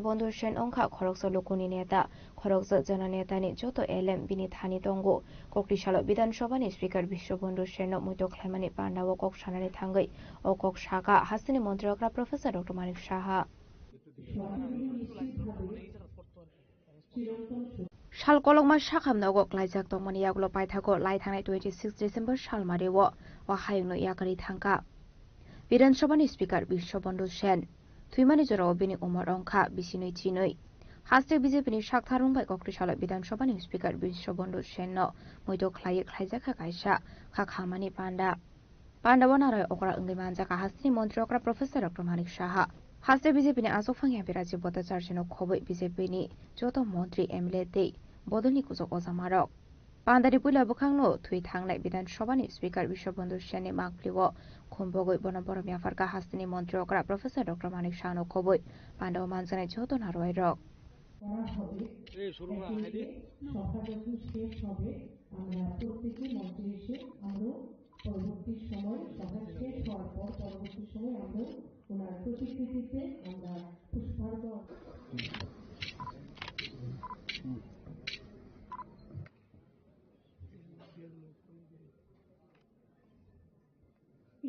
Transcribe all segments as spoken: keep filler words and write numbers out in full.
Bondhu Sen wngkha khoroksa lukuni neta, khoroksa jana netani joto elem bini thani tongo. Kokti salo Bidhan Sabhani Speaker Biswabandhu Senno muitu khlaimani pandao kok sanani thangwi o kok sakha hasteni montri okra Professor Doctor Manik Saha. Sal kolokma sakham nogo klaijak tongmani yagulo paithago lai thangnai twenty six December salmario o hayungno yakarwi thangkha Bidhan Sabhani Speaker Biswabandhu Sen. Thwimani jorao bini umor wngkha bisinwi chinwi. Haste B J P ni sakthar wngbai kokti salo Bidhan Sabhani Speaker Biswabandhu Senno muitu khlaiwi khlaijakha kaisa kha khamani panda. Pandao naroi okra wngwi manjakha hasteni montri okra Professor Doctor Manik Saha. Haste B J P ni aswk phang M P Rajiv Bhattacharjino khobwi B J P ni joto montri, M L A tei bodolni kuchuk ojamarok. Pandani puila bwkhangno thwi thangnai Bidhan Sabhani Speaker Biswabandhu Senni mangpilio khumbogwi bono borom yapharkha hasteni montri okra Professor Doctor Manik Sahano khobwi pandao manjaknai joto naroirok. করা হবে। এই শুরু করা হয়নি। সভা যখন শেষ হবে, আমরা প্রত্যেকে মঞ্চে এসে আরো পরবর্তী সময় সভা শেষ হওয়ার পর পরবর্তী সময় আমরা ওনার প্রতিকৃতিতে আমরা পুষ্পার্ঘ অর্পণ।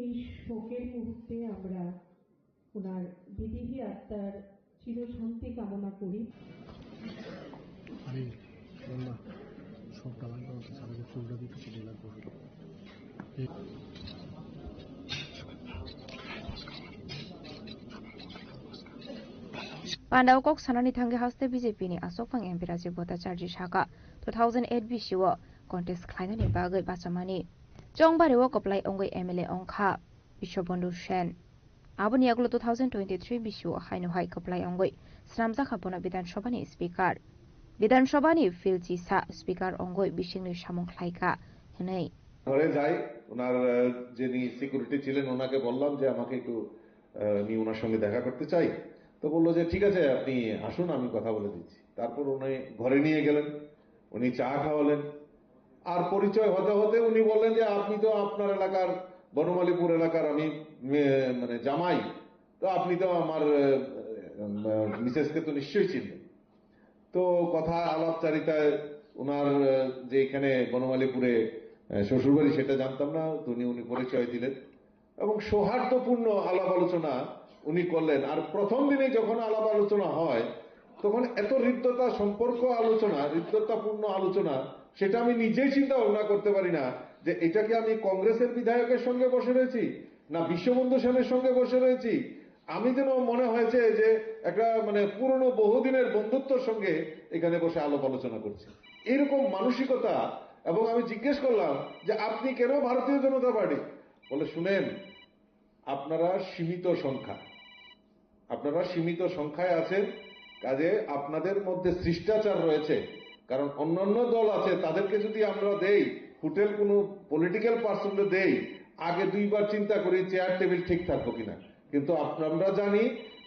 এই শোকের মুহূর্তে আমরা ওনার বিদেহী আত্মার চিরশান্তি কামনা করি। আরে, বললা, সব দালাল করা হচ্ছে, সারা চুলটা দিয়ে কিছু ডিলার করবে। এই Pandao kok sanani thangwi haste B J P ni aswk phang M P Rajiv Bhattacharjee sakha, two thousand eight bisio contest khlainani bagwi bachamani. Chongbari o kwplai wngwi M L A wngkha Biswabandhu Sen. Aboni yagulo two thousand twenty-three bisio haino hai kwplai wngwi swnamjakha bono Bidhan Sabhani Speaker. Bidhan Sabhani field chisa Speaker wngwi bisingni samung khlaikha hwnwi. ঘরে যাই, ওনার, আহ, যিনি সিকিউরিটি ছিলেন, ওনাকে বললাম যে আমাকে একটু, আহ, আমি ওনার সঙ্গে দেখা করতে চাই। তো বললো যে, "ঠিক আছে, আপনি আসুন, আমি কথা বলে দিচ্ছি।" তারপর উনি ঘরে নিয়ে গেলেন, উনি চা খাওয়ালেন। আর পরিচয় হতে হতে উনি বললেন যে, "আপনি তো আপনার এলাকার, বনমালীপুর এলাকার আমি মে-, মানে জামাই, তো আপনি তো আমার, আহ, আহ, মিসেসকে তো নিশ্চয়ই চিনবেন।" তো কথা আলাপচারিতায় ওনার, আহ, যে এখানে বনমালীপুরে, আহ, শ্বশুরবাড়ি সেটা জানতাম না, তো উনি, উনি পরিচয় দিলেন এবং সৌহার্দ্যপূর্ণ আলাপ আলোচনা উনি করলেন। আর প্রথম দিনে যখন আলাপ আলোচনা হয়, তখন এত হৃদ্যতা সম্পর্ক আলোচনা, হৃদ্যতাপূর্ণ আলোচনা, সেটা আমি নিজেই চিন্তা ভাবনা করতে পারি না যে এটা কি আমি কংগ্রেসের বিধায়কের সঙ্গে বসে রয়েছি, না বিশ্ববন্ধু সেনের সঙ্গে বসে রয়েছি। আমি যেন মনে হয়েছে যে একটা মানে পুরনো বহুদিনের বন্ধুত্বর সঙ্গে এখানে বসে আলাপ আলোচনা করছি, এইরকম মানসিকতা। এবং আমি জিজ্ঞেস করলাম যে, "আপনি কেন ভারতীয় জনতা পার্টি?" বলে, "শুনেন, আপনারা সীমিত সংখ্যা, আপনারা সীমিত সংখ্যায় আছেন, কাজে আপনাদের মধ্যে শিষ্টাচার রয়েছে। কারণ অন্যান্য দল আছে, তাদেরকে যদি আমরা দেই, হোটেল কোনো পলিটিক্যাল পার্সনকে দেই, আগে দুইবার চিন্তা করি চেয়ার টেবিল ঠিক থাকবো কিনা। কিন্তু আপ-, আমরা জানি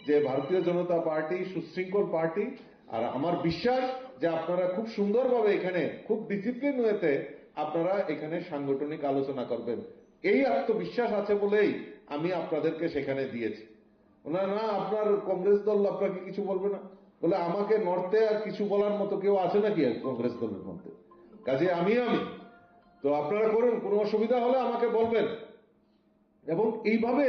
যে ভারতীয় জনতা পার্টি সুশৃঙ্খল পার্টি, আর আমার বিশ্বাস যে আপনারা খুব সুন্দরভাবে এখানে খুব ডিসিপ্লিন ওয়েতে আপনারা এখানে সাংগঠনিক আলোচনা করবেন।" এই আত্মবিশ্বাস আছে বলেই আমি আপনাদেরকে সেখানে দিয়েছি। ওনারা, "না, আপনার কংগ্রেস দল আপনাকে কিছু বলবে না।" বলে, "আমাকে নড়তে আর কিছু বলার মতো কেউ আছে নাকি আর কংগ্রেস দলের মধ্যে? কাজে আমি, আমি। তো আপনারা করুন, কোনো অসুবিধা হলে আমাকে বলবেন।" এবং এইভাবে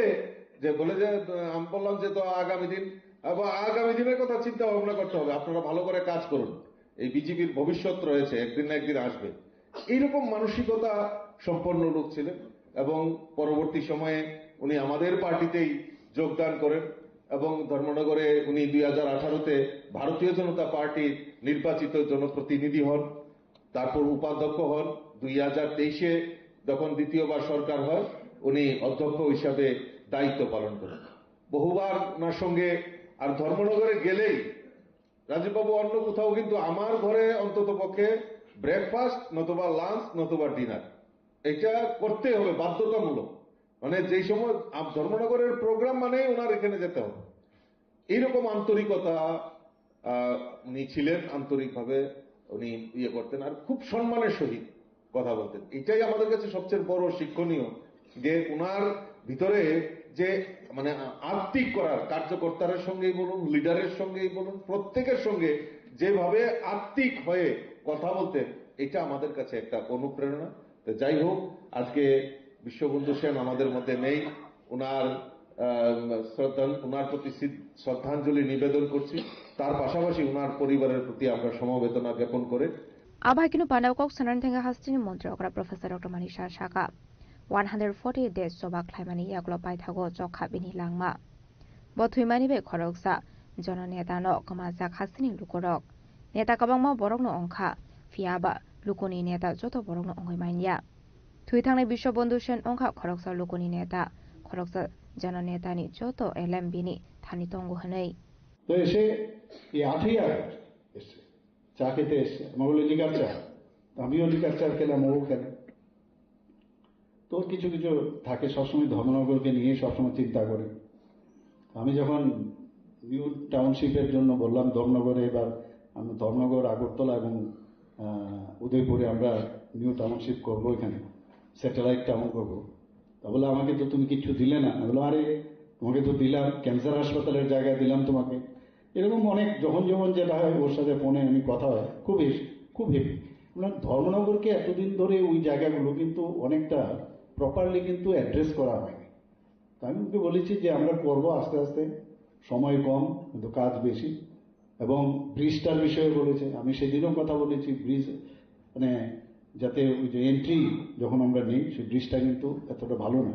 যে বলে যে, আহ, আমি বললাম যে, "তো আগামী দিন, আবার আগামী দিনের কথা চিন্তা ভাবনা করতে হবে, আপনারা ভালো করে কাজ করুন, এই বিজেপির ভবিষ্যৎ রয়েছে, একদিন না একদিন আসবে।" এইরকম মানসিকতা সম্পন্ন লোক ছিলেন এবং পরবর্তী সময়ে উনি আমাদের পার্টিতেই যোগদান করেন এবং ধর্মনগরে উনি দুই হাজার আঠারোতে ভারতীয় জনতা পার্টির নির্বাচিত জনপ্রতিনিধি হন। তারপর উপাধ্যক্ষ হন। দুই হাজার তেইশে যখন দ্বিতীয়বার সরকার হয়, উনি অধ্যক্ষ হিসাবে দায়িত্ব পালন করেন। বহুবার ওনার সঙ্গে, আর ধর্মনগরে গেলেই রাজীববাবু অন্য কোথাও, কিন্তু আমার ঘরে অন্তত পক্ষে ব্রেকফাস্ট নতুবা লাঞ্চ নতুবা ডিনার এটা করতে হবে, বাধ্যতামূলক। মানে যেই সময় আম-, ধর্মনগরের প্রোগ্রাম মানেই ওনার এখানে যেতে হবে। এইরকম আন্তরিকতা, আহ, উনি ছিলেন, আন্তরিকভাবে উনি ইয়ে করতেন, আর খুব সম্মানের সহিত কথা বলতেন। এটাই আমাদের কাছে সবচেয়ে বড় শিক্ষণীয়, যে ওনার ভিতরে যে মানে আ- আত্মিক করার, কার্যকর্তাদের সঙ্গেই বলুন, লিডারের সঙ্গেই বলুন, প্রত্যেকের সঙ্গে যেভাবে আত্মিক হয়ে কথা বলতেন, এটা আমাদের কাছে একটা অনুপ্রেরণা। তো যাই হোক, আজকে বিশ্ববন্ধু সেন আমাদের মধ্যে নেই। ওনার আহ, শ্রদ্ধা, ওনার প্রতি শ্রী- শ্রদ্ধাঞ্জলি নিবেদন করছি। তার পাশাপাশি ওনার পরিবারের প্রতি আমরা সমবেদনা জ্ঞাপন করে Abai kino panao kok sanani thangwi hasteni montri okra Professor Doctor Manik Saha saka, one hundred forty days choba khlaimani yagulo paithago chokha bini langma. Bo thwimani bai khoroksa jono netano kwmajak hasteni lukurok. Neta kwbangma borokno wngkha, phiyaba lukuni neta joto borokno wngwi manya. Thwi thangnai Biswabandhu Sen wngkha khoroksa lukuni neta, khoroksa jono netani joto elem bini thani tongo hwnwi. তো এসে এই আটই আগস্ট এসে চা খেতে এসে আমাকে বলে, "লিকার চা।" তো আমিও লিকার চা খেলাম, ও খেলাম। তো কিছু কিছু থাকে, সবসময় ধর্মনগরকে নিয়ে সবসময় চিন্তা করি। আমি যখন নিউ টাউনশিপের জন্য বললাম ধর্মনগরে, এবার আমরা ধর্মনগর, আগরতলা এবং আহ, উদয়পুরে আমরা নিউ টাউনশিপ করবো, এখানে স্যাটেলাইট টাউন করবো। তা বলে, "আমাকে তো তুমি কিচ্ছু দিলে না।" আমি বললাম, "আরে, তোমাকে তো দিলাম, ক্যান্সার হাসপাতালের জায়গা দিলাম তোমাকে।" এরকম অনেক যখন যখন যেটা হয়, ওর সাথে ফোনে আমি কথা হয়, খুব হেপি, খুব হেপি। মানে, ধর্মনগরকে এতদিন ধরে ওই জায়গাগুলো কিন্তু অনেকটা প্রপারলি কিন্তু অ্যাড্রেস করা হয়নি। তো আমি ওকে বলেছি যে আমরা করব আস্তে আস্তে, সময় কম কিন্তু কাজ বেশি। এবং ব্রিজটার বিষয়ে বলেছে, আমি সেদিনও কথা বলেছি, ব্রিজ মানে যাতে ওই যে এন্ট্রি যখন আমরা নিই, সেই ব্রিজটা কিন্তু এতটা ভালো না।